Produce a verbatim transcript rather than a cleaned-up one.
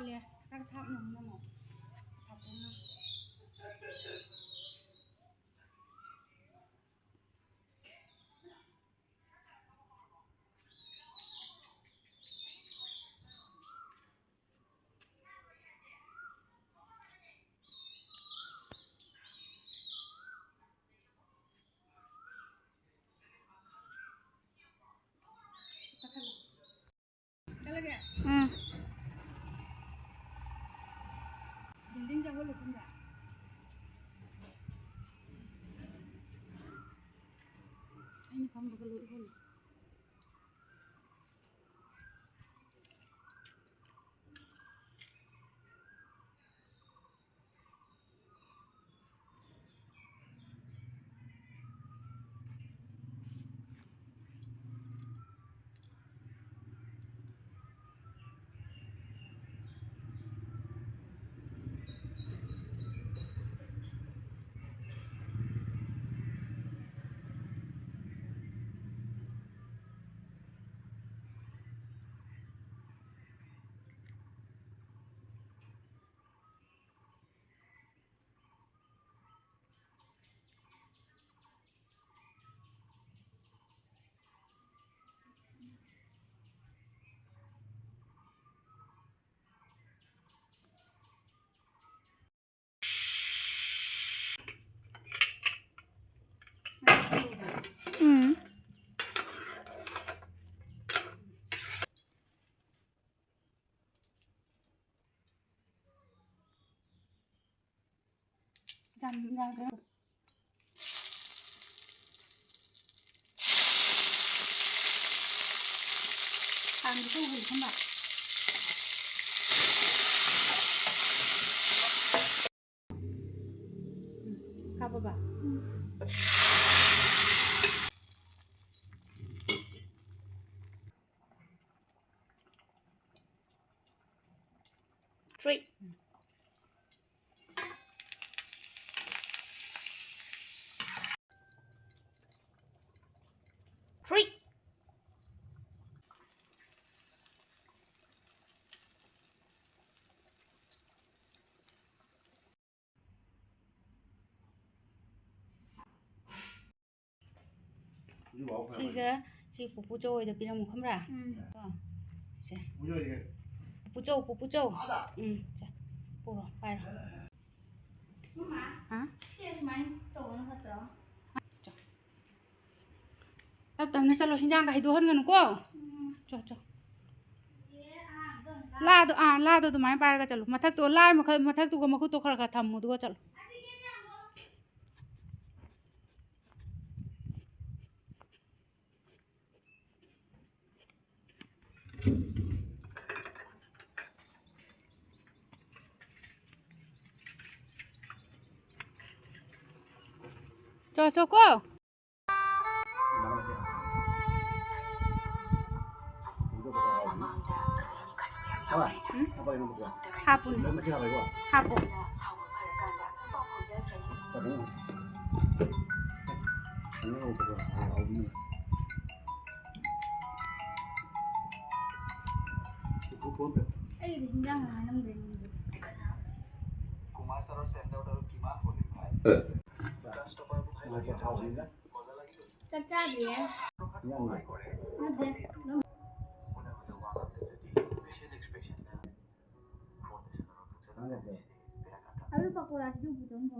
ꯈꯔ ꯊꯥꯞꯅ ꯑꯃꯨꯛ ꯅꯝꯃꯣ꯫ ꯊꯥꯞꯅ꯫ ꯆꯠꯂꯒꯦ꯫ ꯎꯝ꯫ ꯕꯤꯜꯗꯤꯡ ꯆꯪꯕ ꯂꯣꯏꯁꯤꯟꯕ꯫ ꯑꯩꯅ ꯐꯝꯕꯒ ꯂꯣꯏ ꯎꯍꯜꯂꯤ꯫ ꯎꯝ꯫ ꯌꯥꯝ ꯌꯥꯝꯈ꯭ꯔꯦ꯫ ꯈꯥꯡꯗ ꯇꯧꯕꯗꯤ ꯈꯪꯕ꯫ ꯎꯝ, ꯍꯥꯞꯄꯕ? ꯎꯝ꯫ Three. Three. ꯁꯤꯒ ꯁꯤ ꯄꯨꯄꯨ ꯆꯧ ꯍꯣꯏꯗ ꯄꯤꯔꯝꯃꯨ, ꯈꯪꯕ꯭ꯔꯥ? ꯎꯝ꯫ ꯀꯣ꯫ ꯁꯦ꯫ ꯄꯨꯄꯨ ꯆꯧ, ꯄꯨꯄꯨ ꯆꯧ꯫ ꯎꯝ, ꯁꯦ꯫ ꯄꯨꯔꯣ, ꯄꯥꯏꯔꯣ꯫ ꯃꯃꯥ, ꯍꯥ? ꯁꯤ ꯑꯁꯨꯃꯥꯏꯅ ꯇꯧꯕꯅ ꯐꯠꯇ꯭ꯔꯣ? ꯆꯣ꯫ ꯇꯞ ꯇꯞꯅ ꯆꯠꯂꯣ, ꯍꯤꯟꯖꯥꯡꯒ ꯍꯩꯗꯣꯛꯍꯟꯒꯅꯨꯀꯣ꯫ ꯎꯝ꯫ ꯆꯣ, ꯆꯣ꯫ ꯂꯥꯗꯣ, ꯑꯥ, ꯂꯥꯗꯣ ꯑꯗꯨꯃꯥꯏꯅ ꯄꯥꯏꯔꯒ ꯆꯠꯂꯣ꯫ ꯃꯊꯛꯇꯣ, ꯂꯥ ꯃꯈ-, ꯃꯊꯛꯇꯨꯒ ꯃꯈꯨꯠꯇꯣ ꯈꯔ ꯈꯔ ꯊꯝꯃꯨ, ꯑꯗꯨꯒ ꯆꯠꯂꯣ꯫ ꯆꯣ, ꯆꯣ ꯀꯣ꯫ ꯎꯝ? ꯍꯥꯞꯄꯨꯅꯦ꯫ ꯍꯥꯞꯄꯨ꯫ ꯑꯩꯒꯤꯗꯤ ꯍꯤꯟꯖꯥꯡ ꯍꯥꯏꯔꯝꯗ꯭ꯔꯦ ꯅꯪꯗꯤ꯫ कुमार सर और सैंडल और किमान होलिन भाई। कस्टमर को भाई लगे तो भाई। ꯆꯥꯛ ꯆꯥꯗ꯭ꯔꯤꯌꯦ꯫ ꯅꯠꯇꯦ꯫ ꯑꯗꯨ ꯄꯀꯣꯔꯥꯗꯨꯁꯨ ꯄꯨꯊꯣꯛꯑꯝꯃꯣ꯫